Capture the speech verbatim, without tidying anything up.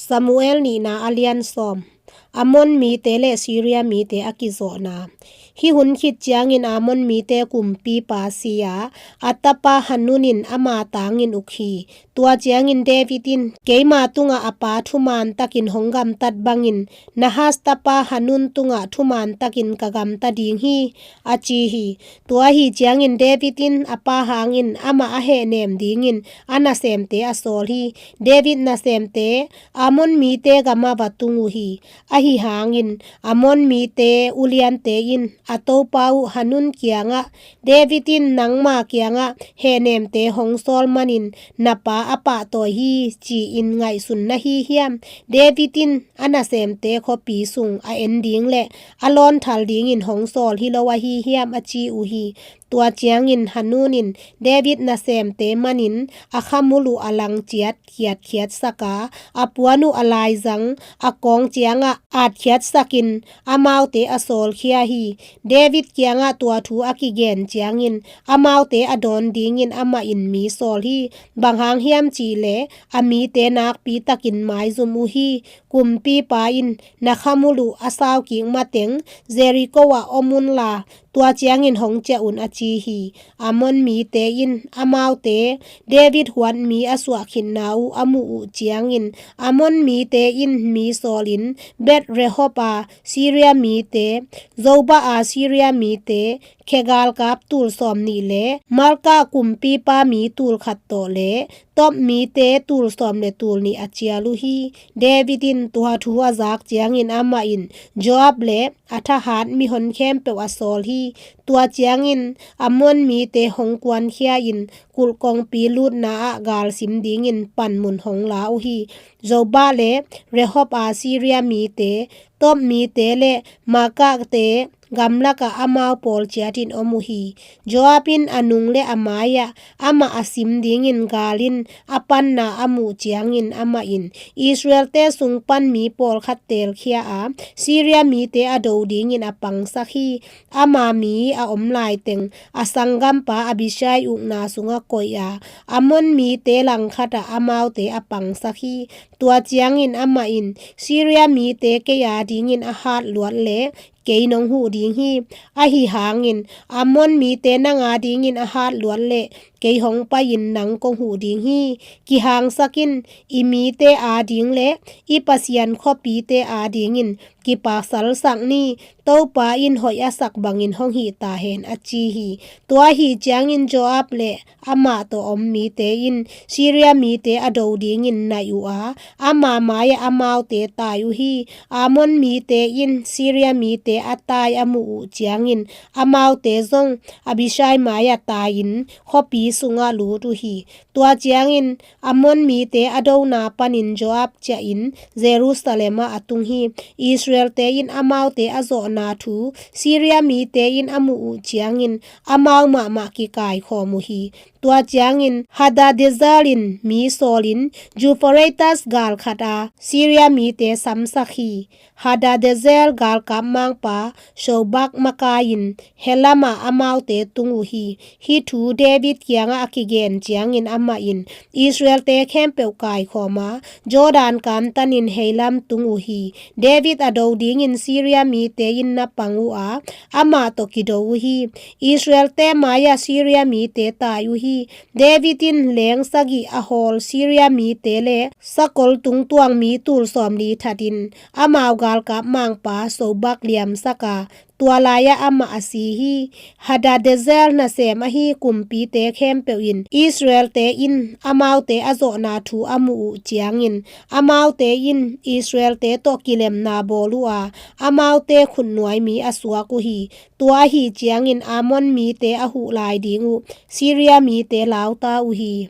Samuel nihna a lian sawm. Ammon mite le Syria mite a kizawhna. Hih hun khit ciangin Ammon mite kumpipa si a, a tapa Hanun in ama tangin uk hi. Tua ciangin David in, "Keima tungah a pa thuman takin hong gamtat bangin, Nahas tapa Hanun tungah thuman takin ka gamta ding hi," a ci hi. Tua ahi ciangin David in a pa hangin amah a hehnem dingin a nasemte a sawl hi. David nasemte Ammon mite gamah va tung uh hi. Ahi hangin Ammon mite uliante in a topa uh Hanun kiangah, "David in nangma kiangah hehnemte hong sawl manin na pa a pahtawi hi, ci-in ngaihsun na hi hiam? David in a nasemte khuapi sung a en ding le a lawnthal dingin hong sawl hi lo ahi hiam?" a ci uh hi. Tua ciangin Hanun in David nasemte manin a khamul uh a langciat khiatkhiatsak a, a puan uh a laizang a kawng ciangah atkhiatsakin amaute a sawlkhia hi. David kiangah tua thu a kigen ciangin amaute a dawn dingin amah in mi sawl hi. Bang hang hiam cihleh a mite nakpi takin maizum uh hi. Kumpipa in, "Na khamul uh a saukik mateng Jericho ah om unla, tua ciangin hong ciah un," a ci hi. Ammon mite in amaute David huat mi a suah khitna uh a muh uh ciangin Ammon mite in mi sawlin Beth Rehob a Syria mite, Zobah a Syria mite, khe galkap tul sawm nih le Maaka kumpipa mi tul khat tawh le Tob mite tul sawm le tul nih a cial uh hi. David in tua thu a zak ciangin amah in Joab le a thahat mihon khempeuh a sawl hi. Tua ciangin Ammon mite hong kuankhia in kulh kongpi lutna ah galsim dingin panmun hong la uh hi. Zobah le Rehob a Syria mite, Tob mite le Maakate gamlakah amau pawl ciatin om uh hi. Joab in a nung le a mai-ah amah a sim dingin gal in a panna a muh ciangin amah in Israel-te sung pan mi pawlkhat teelkhia a, Syria mite a do dingin a pangsak hi. Ama mi a om laiteng a sanggampa Abishai ukna sungah koih a, Ammon mite langkhatah amaute a pangsak hi. Tua ciangin amah in, "Syria mite kei a dingin a hat luat le kei nong huh ding hi. Ahi hangin Ammon mite nang a dingin a hat luat le kei hong pai-in nang kong huh ding hi. Kihangsak in, i mite a ding le i Pasian khuapite a dingin kipaksalsak ni. Topa in hoih a sak bangin hong hih ta hen," a ci hi. Tua ahi ciangin Joab le amah tawh om mite in Syria mite a do dingin naih uh a, ama mai-ah amaute tai uh hi. Ammon mite in Syria mite a tai a muh uh ciangin amaute zong Abishai mai-ah tai-in khuapi sungah lut uh hi. Tua ciangin Ammon mite a dona panin Joab ciahin Jerusalem ah a tung hi. Israel-te in amaute a zawhna thu Syria mite in a muh uh ciangin amau mahmah kikaikhawm uh hi. Tua ciangin Hadadezer in mi sawlin Euphrates galkhat a Syria mite samsak hi. Hadadezer galkap mangpa Shobak makai-in Helam ah amaute tung uh hi. Hih thu David kiangah a kigen ciangin amah in Israel-te khempeuh kaikhawm a, Jordan kantanin Helam tung uh hi. David a do dingin Syria mite in na pang uh a, amah tawh kido uh hi. Israel-te mai-ah Syria mite tai uh hi. David in leng sagih a hawl Syria mite le sakol tungtuang mi tul sawmli thatin amau galkap mangpa Shobak liamsak a, tua lai-ah amah a si hi. Hadadezer nasem ahi kumpite khempeuh in Israel-te in amaute a zawhna thu a muh uh ciangin amaute in Israel-te tawh kilemna bawl uh a, amaute khutnuai mi a suak uh hi. Tua ahi ciangin Ammon mite a huh lai ding uh Syria mite lauta uh hi.